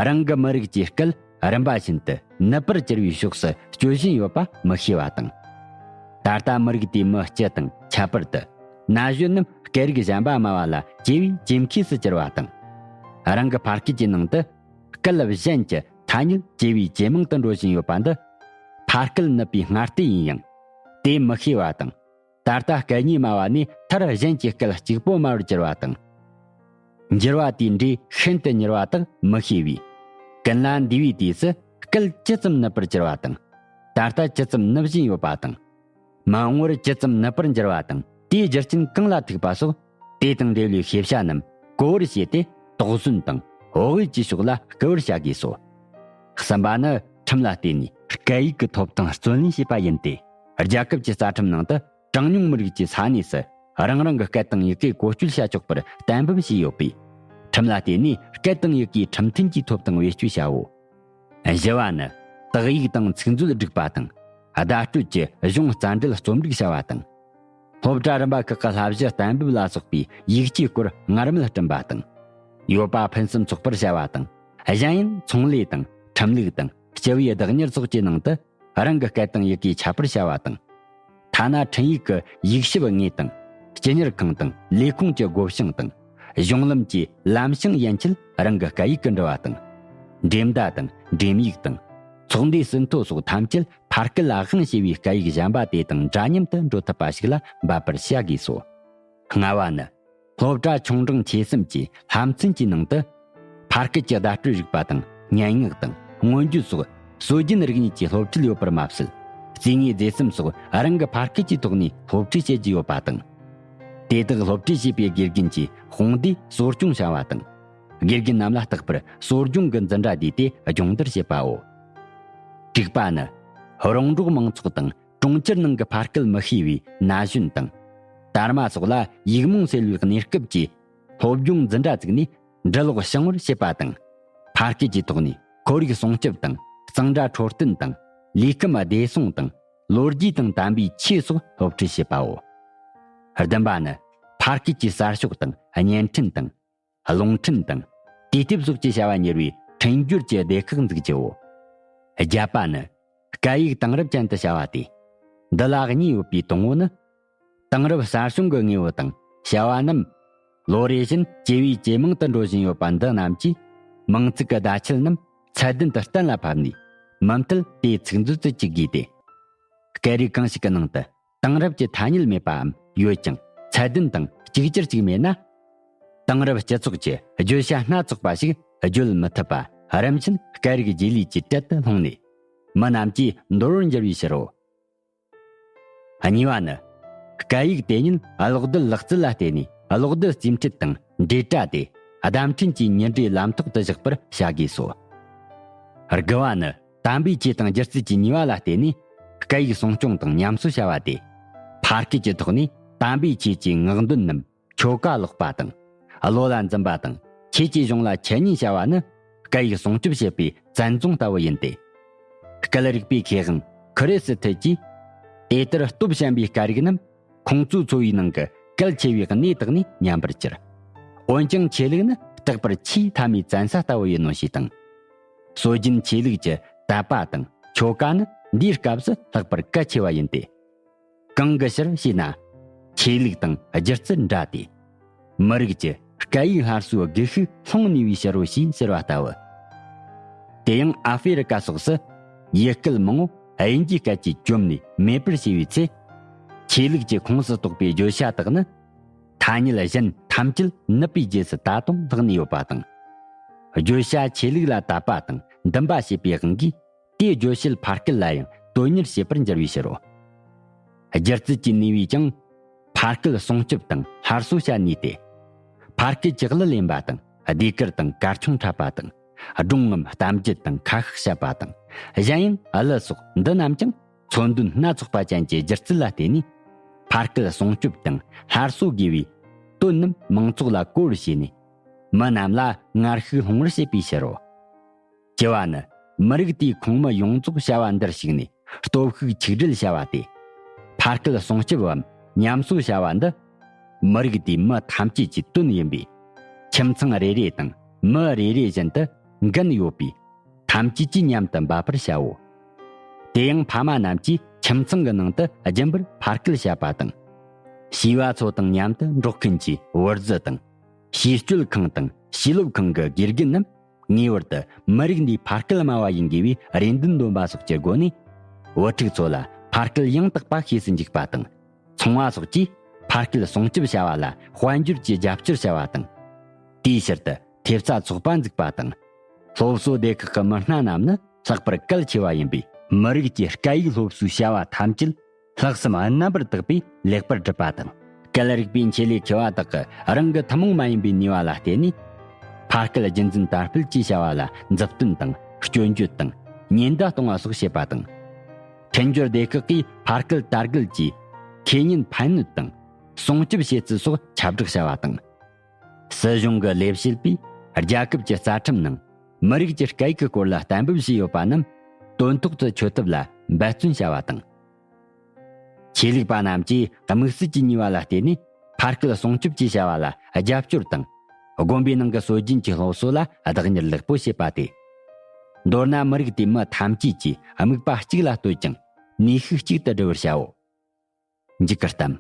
རང་གི་མི་རིགས་ཀྱི་སྐད་རིམ་པ་བཞིན་དུ་ནུབ་པར་གྱུར་བའི་ཕྱོགས་སུ་སྐྱོད་བཞིན་ཡོད་པ་མི་ཤེས་པ་དང་། ད་ལྟ་མི་རིགས་དེའི་མི་སྤྱི་དང་ཁྱད་པར་དུ་ན་གཞོན་རྣམས་སྐད་རིགས་གཞན་པ་སྨྲ་བ་ལ་གྱེས་པའི་གྱེས་མཁས་སུ་གྱུར་བ་དང་། རང་གི་ཕ་སྐད་ཀྱི་ནང་དུ་སྐད་གཞན་གྱི་ཐ་སྙད་གྱེས་པའི་ཇེ་མང་དུ་འགྲོ་བཞིན་ཡོད་པ་འདི། ཕ་སྐད་ནུབ་པའི་སྔ་ལྟས་ཡིན་ཡང་། དེ་མི་ཤེས་པ་དང་། ད་ལྟ་སྐད་གཉིས་སྨྲ་བ་ནས་མཐར་གཞན་གྱི་སྐད་གཅིག་པོ་སྨྲ་བར་གྱུར་བ་དང་། འགྱུར་བ་དེའི་འབྲས་ཤིན་ཏུ་མྱུར་བ་དག་མི་ཤེས་པས། ཀུན་ལ་འདས་པའི་དུས་སུ་སྐད་ཇི་ཙམ་ནུབ་པར་གྱུར་བ་དང་། ད་ལྟ་ཇི་ཙམ་ནུབ་བཞིན་ཡོད་པ་དང་། མ་འོངས་པར་ཇི་ཙམ་ནུབ་པར་འགྱུར་བ་དང་། དེའི་རྒྱུ་རྐྱེན་གང་ལ་ཐུག་པ་སོགས། དེ་དང་འབྲེལ་བའི་ཤེས་བྱ་རྣམས་གོ་བར་བྱས་ཏེ། དོགས་ཟོན་དང་དབུ་འབྱེད་ཀྱི་ཕྱོགས་ལ་བསྐུལ་བར་བྱ་དགོས་སོ། གསུམ་པ་ནི། ཁྲིམས་ལ་བརྟེན་ནས་སྐད་ཡིག་གི་ཐོབ་ཐང་བརྩོན་ལེན་བྱེད་པ་ཡིན་ཏེ། རྒྱལ་ཁབ་ཀྱི་རྩ་ཁྲིམས་ནང་དུ། གྲངས་ཉུང་མི་རིགས་ཀྱི་ས་གནས་སུ་རང་རང་གི་སྐད་དང་ཡི་གེ་བཀོལ་སྤྱོད་བྱ་ཆོག་པར་གཏན་འབེབས་བྱས་ཡོད་པས། ཁྲིམས་ལ་བརྟེན་ནས་སྐད་དང་ཡི་གེའི་ཁྲིམས་མཐུན་གྱི་ཐོབ་ཐང་བེད་སྤྱོད་བྱའོ། བཞི་བ་ནི། དག་ཡིག་དང་ཚིག་མཛོད་སྒྲིག་པ་དང་། བརྡ་སྤྲོད་ཀྱི་གཞུང་རྩ་འགྲེལ་རྩོམ་སྒྲིག་བྱ་བ་དང་། སློབ་གྲྭ་རིམ་པ་ཁག་གི་བསླབ་གཞི་གཏན་འབེབས་ལ་སོགས་པའི་ཡིག་ཆའི་སྐོར་སྔར་མེད་བསྐྲུན་པ་དང་། ཡོད་པ་ཕུན་སུམ་ཚོགས་པར་བྱ་བ་དང་། གཞན་ཡང་ཚོང་ལས་དང་ཁྲིམས་ལུགས་དང་སྤྱི་བའི་བདག་གཉེར་སོགས་ཀྱི་ནང་དུ། རང་གི་སྐད་དང་ཡི་གེ་ཁྱབ་པར་བྱ་བ་དང་། ཐ་ན་འཕྲིན་ཡིག་གི་ཡིག་ཞིབ་དངོས་དང་། སྤྱི་གཉེར་ཁང་དང་ལས་ཁུངས་ཀྱི་སྒོ་བྱང་དང་། གཞུང་ལམ་གྱི་ལམ་བྱང་ཡན་ཆད་རང་གི་སྐད་ཡིག་གིས་འབྲི་བ་དང་། འགྲེམས་བརྡ་དང་འགྲེམས་ཡིག་དང་། ཚོགས་འདུའི་ཟིན་ཐོ་སོགས་ཐམས་ཅད་ཕ་སྐད་ལ་དབང་བྱེད་པའི་སྐད་ཡིག་གཞན་པ་དེ་དང་འདྲ་མཉམ་དུ་འགྲོ་ཐུབ་པ་ཞིག་ལ་འབད་པར་བྱ་དགོས་སོ། ལྔ་བ་ནི། སློབ་གྲྭ་ཆུང་འབྲིང་ཆེ་གསུམ་གྱི་ལྷ་མཚན་གྱི་ནང་དུ། ཕ་སྐད་ཀྱི་བརྡ་སྤྲོད་རིག་པ་དང་སྙན་ངག་དང་མངོན་བརྗོད་སོགས་སྲོལ་རྒྱུན་རིག་གནས་ཀྱི་སློབ་ཁྲིད་ཡོད་པར་མ་ཟད། སྐྱེ་དངོས་རྫས་གསུམ་སོགས་རང་གི་ཕ་སྐད་ཀྱི་ཐོག་ནས་སློབ་ཁྲིད་བྱེད་ཀྱི་ཡོད་པ་དང་། དེ་དག་སློབ་ཁྲིད་བྱེད་པའི་དགེ་རྒན་གྱིས་དཔུང་སྡེ་གསོ་སྐྱོང་བྱ་བ་དང་། དགེ་རྒན་རྣམས་ལ་རྟག་པར་གསོ་སྦྱོང་གི་འཛིན་གྲྭ་བསྡུས་ཏེ་སྦྱོང་བརྡར་བྱེད་པའོ། དྲུག་པ་ནི། རོང་འབྲོག་མང་ཚོགས་དང་གྲོང་ཁྱེར་ནང་གི་ཕ་སྐད་མི་ཤེས་པའི་ན་གཞོན་དང་། དར་མ་སོགས་ལ་ཡིག་རྨོངས་སེལ་བའི་གནས་སྐབས་ཀྱི་སློབ་སྦྱོང་འཛིན་གྲྭ་བཙུགས་ནས་འབྲི་ཀློག་སྦྱང་བར་བྱེད་པ་དང་། ཕ་སྐད་ཀྱི་ཐོག་ནས་ཁོར་ཡུག་སྲུང་སྐྱོབ་དང་གཙང་སྦྲ་འཕྲོད་བསྟེན་དང་ལུས་ཁམས་བདེ་སྲུང་དང་ལོ་རྒྱུས་དང་དམ་པའི་ཆོས་སོགས་སློབ་ཁྲིད་བྱེད་པའོ། བདུན་པ་ནི། ཕ་སྐད་ཀྱི་གསར་ཤོག་དང་བརྙན་འཕྲིན་དང་། རླུང་འཕྲིན་དང་། དུས་དེབ་སོགས་ཀྱི་བྱ་བ་གཉེར་བའི་འཕྲིན་སྦྱོར་གྱི་སྡེ་ཁག་འཛུགས་རྒྱུའོ། བརྒྱད་པ་ནི། སྐད་ཡིག་དེང་རབས་ཅན་དུ་བྱ་བ་སྟེ། འདི་ལ་གཉིས་ཡོད་པའི་དང་པོ་ནི། དེང་རབས་གསར་བྱུང་གི་དངོས་པོ་དང་བྱ་བ་རྣམས། ལོ་རེ་བཞིན་ཇེ་བས་ཇེ་མང་དུ་འགྲོ་བཞིན་ཡོད་པ་འདི་རྣམས་ཀྱིས། མིང་ཚིག་གི་བརྡ་ཆད་རྣམས་ཚད་ལྡན་དུ་གཏན་ལ་ཕབ་ནས། མུ་མཐུད་དེའི་ཚིག་མཛོད་དུ་བཅུག་དགོས་ཏེ། སྐད་རིགས་གང་ཞིག་གི་ནང་དུ། དེང་རབས་ཀྱི་ཐ་སྙད་མེད་པའམ་ཡོད་ཀྱང་ཚད་ལྡན་དང་གཅིག་གྱུར་ཅིག་མེད་ན། དེང་རབས་སྤྱི་ཚོགས་ཀྱི་བརྗོད་བྱ་སྣ་ཚོགས་པ་ཞིག་བརྗོད་མི་ཐུབ་པ་རིམ་བཞིན་སྐད་རིགས་རྗེས་ལུས་ཀྱི་གྲལ་དུ་ལྷུང་ནས། མི་རྣམས་ཀྱིས་འདོར་བར་འགྱུར་བའི་ཕྱིར་རོ། གཉིས་པ་ནི། སྐད་ཡིག་དེ་ཉིད་གློག་རྡུལ་ལག་རྩལ་ལ་བརྟེན་ནས་གློག་རྡུལ་རྩིས་འཕྲུལ་དང་འབྲེལ་སྒྲ་དེ་བརྡ་འཕྲིན་གྱི་ཉིན་རེའི་ལམ་ཐོག་ཏུ་བཞག་པར་བྱ་དགོས་སོ། དགུ་བ་ནི། དམ་པའི་ཆོས་དང་སྒྱུ་རྩལ་གྱི་ནུས་པ་ལ་བརྟེན་ནས་སྐད་ཡིག་སྲུང་སྐྱོང་དང་ཉམས་གསོ་བྱ་བ་སྟེ། ཕ་སྐད་ཀྱི་ཐོག་ནས་དམ་པའི་ཆོས་ཀྱི་ངག་འདོན་ནམ་ཆོ་ག་ཀློག་པ་དང་། བློ་ལ་འཛིན་པ་དང་ཆོས་ཀྱི་གཞུང་ལ་འཆད་ཉན་བྱ་བ་ནི་སྐད་ཡིག་སྲུང་སྐྱོབ་བྱེད་པའི་བཙན་རྫོང་ལྟ་བུ་ཡིན་ཏེ། སྐད་རིག་པའི་མཁས་དབང་ཁི་རེ་སི་ཐི་ཀྱིས། དེ་ལྟར་སྟོབས་ཞན་པའི་སྐད་རིགས་རྣམས་ཁོང་ཚོའི་འཚོ་བའི་ནང་གི་གལ་ཆེ་བའི་གནས་དག་ནས་ཉམས་པར་གྱུར། འོན་ཀྱང་ཆོས་ལུགས་ནི་རྟག་པར་ཆེས་མཐའ་མའི་བཙན་ས་ལྟ་བུ་ཡིན་ནོ་ཞེས་དང་། སྲོལ་རྒྱུན་ཆོས་ལུགས་ཀྱི་དད་པ་དང་ཆོ་ག་ནི་འདིའི་སྐབས་སུ་ལྷག་པར་གལ་ཆེ་བ་ཡིན་ཏེ། གང་གི་ཕྱིར་ཞེ་ན། ཆོས་ལུགས་དང་སྒྱུ་རྩལ་འདྲ་སྟེ། མི་རིགས་ཀྱི་སྐད་ཡིག་སླར་གསོའི་སྒུལ་ཤུགས་ལྷུང་ནུས་པའི་ཕྱིར་རོ་ཞེས་ཟེར་བ་ལྟ་བུ། དེ་ཡང་ཨ་ཧྥེ་རི་ཀ་སོགས་སུ་ཡུལ་སྐད་མང་བོ་དབྱིན་ཇིའི་སྐད་ཀྱིས་བཅོམ་ནས་མེད་པར་བྱས་པའི་ཚེ། ཆོས་ལུགས་ཀྱི་ཁོངས་སུ་གཏོགས་པའི་བརྗོད་བྱ་དག་ནི། ཐ་སྙད་གཞན་ཐམས་ཅད་ནུབ་པའི་རྗེས་སུ་ད་དུང་ལྷག་ནས་ཡོད་པ་དང་། བརྗོད་བྱ་ཆོས་ལུགས་ལ་དད་པ་དང་འདུན་པ་བྱེད་པའི་དབང་གིས། དེའི་བརྗོད་བྱེད་ཕ་སྐད་ལ་ཡང་དོན་གཉེར་བྱེད་པར་འགྱུར་བའི་ཕྱིར་རོ། སྒྱུ་རྩལ་གྱི་ནུས་པས་ཀྱང་ཕ་སྐད་སྲུང་སྐྱོབ་དང་སླར་གསོ་བྱ་ནུས་ཏེ། ཕ་སྐད་ཀྱི་གླུ་ལེན་པ་དང་ཟློས་གར་དང་གར་ཆུང་འཁྲབ་པ་དང་སྒྲུང་ངམ་གཏམ་རྒྱུད་དང་ཁ་ཤགས་བཤད་པ་དང་གཞན་ཡང་གླུ་སོགས་འདི་རྣམས་ཀྱང་མཚོན་དོན་སྣ་ཚོགས་པ་ཅན་གྱི་སྒྱུ་རྩལ་ལ་བརྟེན་ནས་ཕ་སྐད་སྲུང་སྐྱོབ་དང་སླར་གསོ་དགོས་པའི་དོན་རྣམས་མང་ཚོགས་ལ་གོ་བར་བྱས་ནས་མི་རྣམས་ལ་ངར་ཤུགས་སློང་བར་བྱེད་པའི་ཕྱིར་རོ། བཅུ་བ་ནི། མི་རིགས་དེའི་ཁོངས་མི་ཡོངས་རྫོགས་བྱ་བ་འདིར་ཞུགས་ནས་སྟོབས་ཤུགས་ཆིག་སྒྲིལ་བྱ་བ་སྟེ། ཕ་སྐད་སྲུང་སྐྱོབ་བམ་ཉམས་གསོ་བྱ་བ་འདི། མི་རིགས་དེའི་མི་ཐམས་ཅད་ཀྱི་དོན་ཡིན་པས། ཁྱིམ་ཚང་རེ་རེ་དང་མི་རེ་རེ་བཞིན་དུ་འགན་ཡོད་པས། ཐམས་ཅད་ཀྱིས་མཉམ་དུ་འབད་པར་བྱའོ། དེ་ཡང་ཕ་མ་རྣམས་ཀྱིས་ཁྱིམ་ཚང་གི་ནང་དུ་རྒྱུན་པར་ཕ་སྐད་བཤད་པ་དང་། བྱིས་པ་ཚོ་དང་མཉམ་དུ་འགྲོགས་མཁན་གྱི་བུ་བརྫི་དང་། ཞིང་སྤྱོད་ཁང་དང་ཞིང་སློབ་ཁང་གི་དགེ་རྒན་རྣམས། ངེས་པར་དུ་མི་རིགས་འདིའི་ཕ་སྐད་སྨྲ་བ་ཡིན་དགོས་པའི་རེ་འདུན་འདོན་པ་སོགས་ཀྱི་སྒོ་ནས། བུ་ཕྲུག་ཚོ་ལ་ཕ་སྐད་ཡང་དག་པ་ཤེས་སུ་འཇུག་པ་དང་། ཚོང་བ་སོགས་ཀྱིས་ཕ་སྐད་སྲུང་སྐྱོབ་བྱ་བ་ལ་དཔལ་འབྱོར་གྱི་རྒྱབ་སྐྱོར་བྱ་བ་དང་། དེའི་ཕྱིར་དུ་ཐེབས་རྩ་ཚོགས་པ་འཛུགས་པ་དང་། སློབ་གསོ་སྡེ་ཁག་གི་མི་སྣ་རྣམས་ནི་ལྷག་པར་གལ་ཆེ་བ་ཡིན་པས། མི་རིགས་ཀྱི་སྐད་ཡིག་སློབ་གསོའི་བྱ་བ་ཐམས་ཅད། ལྷག་བསམ་རྣམ་པར་དག་པས་ལེགས་པར་སྒྲུབ་པ་དང་། སྐད་རིག་པའི་ཆེད་ལས་མཁས་པ་དག་གིས་རང་གི་ཐུན་མོང་མ་ཡིན་པའི་ནུས་པ་ལ་བརྟེན་ནས། ཕ་སྐད་རྒྱུན་འཛིན་དར་སྤེལ་གྱི་བྱ་བ་ལ་མཛུབ་སྟོན་དང་སྐྱོན་བརྗོད་དང་ཉེན་བརྡ་གཏོང་བ་སོགས་བྱེད་པ་དང་། འཕྲིན་སྦྱོར་སྡེ་ཁག་གིས་ཕ་སྐད་དར་རྒུད་ཀྱི་ཁེ་ཉེན་ཕན་གནོད་དང་སྲུང་སྐྱོབ་བྱེད་ཚུལ་སོགས་ཁྱབ་བསྒྲགས་བྱ་བ་དང་། སྲིད་གཞུང་གི་ལས་བྱེད་པས་རྒྱལ་ཁབ་ཀྱི་རྩ་ཁྲིམས་ནང་མི་རིགས་ཀྱི་སྐད་ཡིག་གི་སྐོར་ལ་གཏན་འབེབས་བྱས་ཡོད་པ་རྣམས་དོན་ཐོག་ཏུ་འཁྱོལ་ཐབས་ལ་འབད་བརྩོན་བྱ་བ་དང་། ཆོས་ལུགས་པ་རྣམས་ཀྱིས་དམིགས་བསལ་གྱི་ནུས་པ་ལ་བརྟེན་ནས་ཕ་སྐད་སྲུང་སྐྱོབ་ཀྱི་བྱ་བ་ལ་རྒྱབ་སྐྱོར་དང་། དགོན་པའི་ནང་གི་སྲོལ་རྒྱུན་གྱི་སློབ་གསོ་ལ་བདག་གཉེར་ལེགས་པོ་བྱེད་པ་སྟེ། མདོར་ན་མི་རིགས་དེའི་མི་ཐམས་ཅད་ཀྱིས་དམིགས་པ་གཅིག་ལ་ལྟོས་ཀྱང་ནུས་ཤུགས་གཅིག་ཏུ་སྒྲིལ་བར་བྱའོ། འཇིགས་སྐུལ་གཏམ།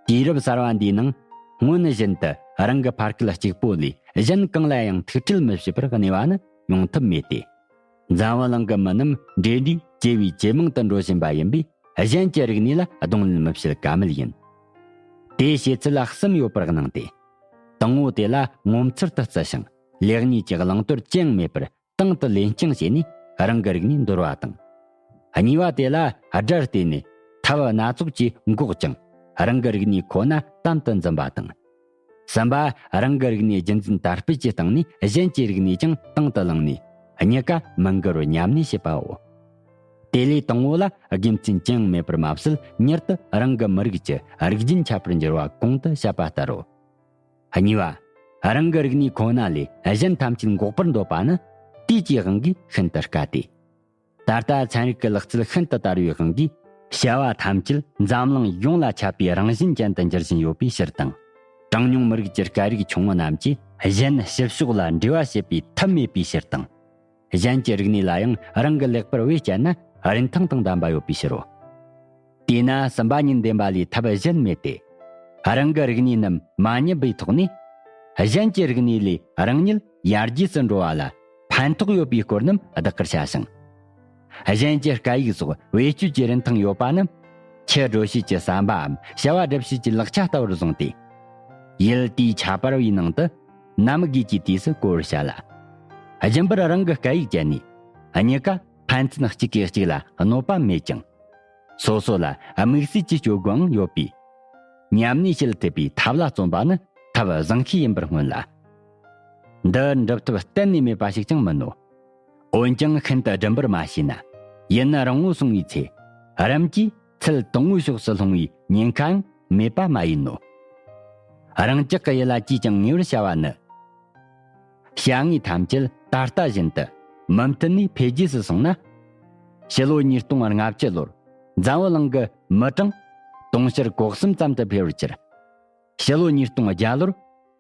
དུས་རབས་གསར་བ་འདིའི་ནང་སྔོན་བཞིན་དུ་རང་གི་ཕ་སྐད་གཅིག་པོ་ལས་གཞན་གང་ལ་ཡང་ཐུགས་ཁྲལ་མི་བྱེད་པར་གནས་པ་ནི་ཡོང་ཐབས་མེད་དེ། འཛམ་བུ་གླིང་གི་མི་རྣམས་འབྲེལ་འདྲིས་ཇེ་བས་ཇེ་མང་དུ་འགྲོ་བཞིན་པ་ཡིན་པས། གཞན་གྱི་རིག་གནས་ལ་གདོང་ལེན་མི་བྱེད་ཀ་མེད་ཡིན། དེའི་བྱེད་ཚུལ་ལ་གསུམ་ཡོད་པར་སྣང་སྟེ། དང་པོ་དེ་ལ་ངོ་མཚར་དུ་བརྩི་ཞིང་ལེགས་ཉེས་ཀྱི་བླང་དོར་ཅི་ཡང་མེད་པར་དང་དུ་ལེན་རྐྱང་བྱས་ནས་རང་གི་རིག་གནས་འདོར་བ་དང་། གཉིས་པ་དེ་ལ་དགྲར་བལྟས་ནས་ཐབས་སྣ་ཚོགས་ཀྱིས་འགོག་ཅིང་། རང་གི་རིག་གནས་ཁོ་ན་དམ་དུ་འཛིན་པ་དང་། གསུམ་པ། རང་གི་རིག་གནས་རྒྱུན་འཛིན་དར་སྤེལ་གྱི་སྟེང་ནས་གཞན་གྱི་རིག་གནས་ཀྱང་དང་དུ་བླངས་ནས། གཉིས་ཀ་མི་འགལ་བར་མཉམ་གནས་བྱེད་པའོ། དེ་ལས་དང་པོ་ལ་དགེ་མཚན་ཅི་ཡང་མེད་པར་མ་ཟད། མྱུར་དུ་རང་གི་མི་རིགས་ཀྱི་རིགས་རྒྱུན་ཁྱབ་པར་འགྱུར་བ་གོང་དུ་བཤད་པ་ལྟར་རོ། གཉིས་པ། རང་གི་རིག་གནས་ཁོ་ན་ལས་གཞན་ཐམས་ཅད་འགོག་པར་འདོད་པ་ནི་དུས་ཀྱི་དབང་གིས་ཤིན་ཏུ་དཀའ་སྟེ། ད་ལྟ་ཚན་རིག་གི་ལག་རྩལ་ཤིན་ཏུ་དར་བའི་དབང་གིས། བྱ་བ་ཐམས་ཅད་འཛམ་གླིང་ཡོངས་ལ་ཁྱབ་པའི་རང་བཞིན་ཅན་དུ་འགྱུར་བཞིན་ཡོད་པའི་ཕྱིར་དང་། གྲངས་ཉུང་མི་རིགས་ཀྱི་སྐད་རིགས་ཆུང་ངུ་རྣམས་ཀྱིས་གཞན་ཕྱི་ཕྱོགས་ལ་འབྲེལ་བ་བྱེད་པའི་ཐབས་མེད་པའི་ཕྱིར་དང་། གཞན་གྱི་རིག་གནས་ལ་ཡང་རང་གི་ལེགས་པར་བེད་སྤྱད་ན་རིན་ཐང་དང་ལྡན་པ་ཡོད་པའི་ཕྱིར་རོ། དེས་ན་གསུམ་པ་ཉིད་འདེམས་པ་ལས་ཐབས་གཞན་མེད་དེ། རང་གི་རིག་གནས་རྣམས་མ་ཉམས་པའི་ཐོག་ནས། གཞན་གྱི་རིག་གནས་ལས་རང་ཉིད་ཡར་རྒྱས་སུ་འགྲོ་བ་ལ་ཕན་ཐོགས་ཡོད་པའི་སྐོར་རྣམས་བདག་གིར་བྱ་ཞིང་། གཞན་གྱི་སྐད་ཡིག་སོགས་བེད་སྤྱོད་ཀྱི་རིན་ཐང་ཡོད་པ་རྣམས། ཁྱི་སྒྲོལ་བྱེད་ཀྱི་ཟམ་པའམ་བྱ་བ་སྒྲུབ་བྱེད་ཀྱི་ལག་ཆ་ལྟ་བུར་བཟུང་སྟེ། ཡུལ་དེའི་ཁྱད་པར་བའི་ནང་དུ་ནམ་དགོས་ཀྱི་དུས་སུ་བཀོལ་བར་བྱ་ལ། རྒྱུན་པར་རང་གི་སྐད་ཡིག་སྤྱད་ནས། གཉིས་ཀ་ཕན་ཚུན་གཅིག་གིས་གཅིག་ལ་གནོད་པ་མེད་ཅིང་། སོ་སོ་ལ་དམིགས་བསལ་གྱི་སྤྱོད་སྒོའང་ཡོད་པས། ཉམས་ནས་བྱེད་ཐུབ་པའི་ཐབས་ལ་བརྩོན་པ་ནི་ཐབས་བཟང་ཤོས་ཡིན་པར་མངོན་ལ། འདི་འགྲུབ་ཐབས་གཏན་ནས་མེད་པ་ཞིག་ཀྱང་མིན་ནོ། འོན་ཀྱང་ཤིན་ཏུ་སྒྲུབ་པར་མ་བྱས་ན། ཡུན་རིང་ངོ་སོང་བའི་ཚེ། རིམ་གྱིས་ཚུལ་དང་པོའི་ཕྱོགས་སུ་ལྷུང་བའི་ཉེན་ཁའང་མེད་པ་མ་ཡིན་ནོ། རང་ཅག་གི་ཡུལ་ལ་ཅིས་ཀྱང་ངེས་པར་བྱ་བ་ནི། བྱ་དངོས་ཐམས་ཅད་ད་ལྟ་བཞིན་དུ་མུ་མཐུད་ནས་འཕེལ་རྒྱས་སུ་སོང་ན། ཕྱི་ལོ་ཉིས་སྟོང་ལྔ་བཅུ་ལོར་འཛམ་བུ་གླིང་གི་མི་གྲངས་དུང་ཕྱུར་གོ་གསུམ་ཙམ་དུ་འཕེལ་བར་གྱུར། ཕྱི་ལོ་ཉིས་སྟོང་བརྒྱ་ལོར་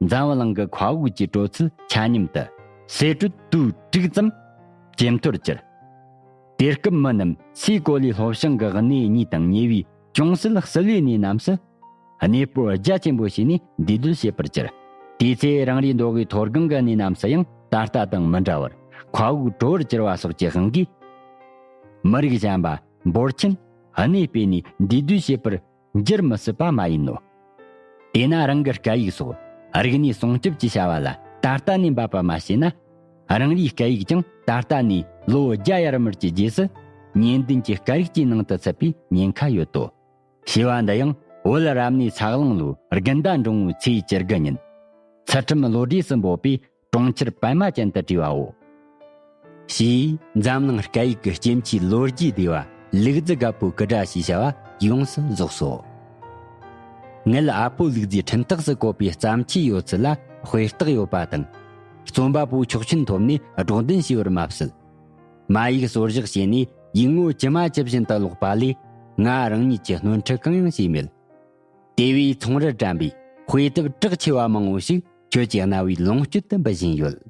འཛམ་བུ་གླིང་གི་མཁའ་དབུགས་ཀྱི་དྲོད་ཚད་ཆ་མཉམ་དུ་སེ་ཀྲོད་དུས་དྲུག་ཙམ་ཇེ་མཐོར་གྱུར། དེ་སྐབས་མི་རྣམས་སའི་གོ་ལའི་ལྷོ་བྱང་གི་གནས་གཉིས་དང་ཉེ་བའི་ཅུང་ཟད་བསིལ་བའི་གནས་རྣམས་སུ། གནས་སྤོ་རྒྱ་ཆེན་པོ་བྱས་ནས་འདུས་སྡོད་བྱེད་པར་གྱུར། དེའི་ཚེ་རང་རེའི་མདོ་དབུས་མཐོ་སྒང་གི་གནས་རྣམས་སུ་ཡང་ད་ལྟ་དང་མི་འདྲ་བར་མཁའ་དབུགས་དྲོ་བར་གྱུར་བ་སོགས་ཀྱི་དབང་གིས། མི་རིགས་གཞན་པ་འབོར་ཆེན་གནས་སྤོས་ནས་འདུས་སྡོད་བྱེད་པར་འགྱུར་མི་སྲིད་པ་མ་ཡིན་ནོ། དེས་ན་རང་གི་སྐད་ཡིག་སོགས་རིག་གནས་སྲུང་སྐྱོབ་ཀྱི་བྱ་བ་ལ་ད་ལྟ་ནས་འབད་པ་མ་བྱས་ན། རང་རེའི་སྐད་ཡིག་ཀྱང་ད་ལྟ་ནས་ལོ་བརྒྱ་ཡར་མར་གྱི་རྗེས་སུ་ཉེན་ལྡན་གྱི་སྐད་རིགས་ཀྱི་ནང་དུ་ཚུད་པའི་ཉེན་ཁ་ཡོད་དོ། ཞེས་པ་འདི་ཡང་བོད་རབ་གནས་ཚ་གླང་ལོའི་དགུན་ཟླ་འབྲིང་བོའི་ཚེས་བཅུ་དགུ་ཉིན། ཚུལ་ཁྲིམས་བློ་གྲོས་སུ་འབོད་པའི་གྲོང་ཁྱེར་པད་མ་ཅན་དུ་བྲིས་པའོ། ཞེས་འཛམ་གླིང་སྐད་ཡིག་གི་སྐྱེ་འཆིའི་ལོ་རྒྱུས་སྡེ་བ་ལུག་རྫི་རྒད་པོའི་སྐུ་དྲ་ཞེས་བྱ་བ་ཡོངས་སུ་རྫོགས་སོ། ངེད་ཨ་ཕོ་ལུག་རྫིའི་འཕྲིན་སྟེགས་སུ་བཀོད་པའི་བརྩམས་ཆོས་ཡོད་ཚད་ལ་དཔེ་རྟགས་ཡོད་པ་དང་། རྩོམ་པ་པོའི་ཆོག་མཆན་ཐོབ་ནས་སྒྲོག་འདོན་བྱས་པར་མ་ཟད། མ་ཡིག་སོར་བཞག་བྱས་ནས་ཡིག་ངོ་ཇི་མ་ཇི་བཞིན་དུ་ཀློག་པ་ལས་ང་རང་ཉིད་ཀྱི་སྣོན་འཕྲི་གང་ཡང་བྱས་མེད། དེ་བས་ཚོང་རར་བཀྲམ་པའི་དཔེ་དེབ་གྲགས་ཆེ་བ་མང་བོ་ཞིག་ཁྱོད་ཀྱི་རྣ་བའི་ལོངས་སྤྱོད་དུ་འབུལ་བཞིན་ཡོད།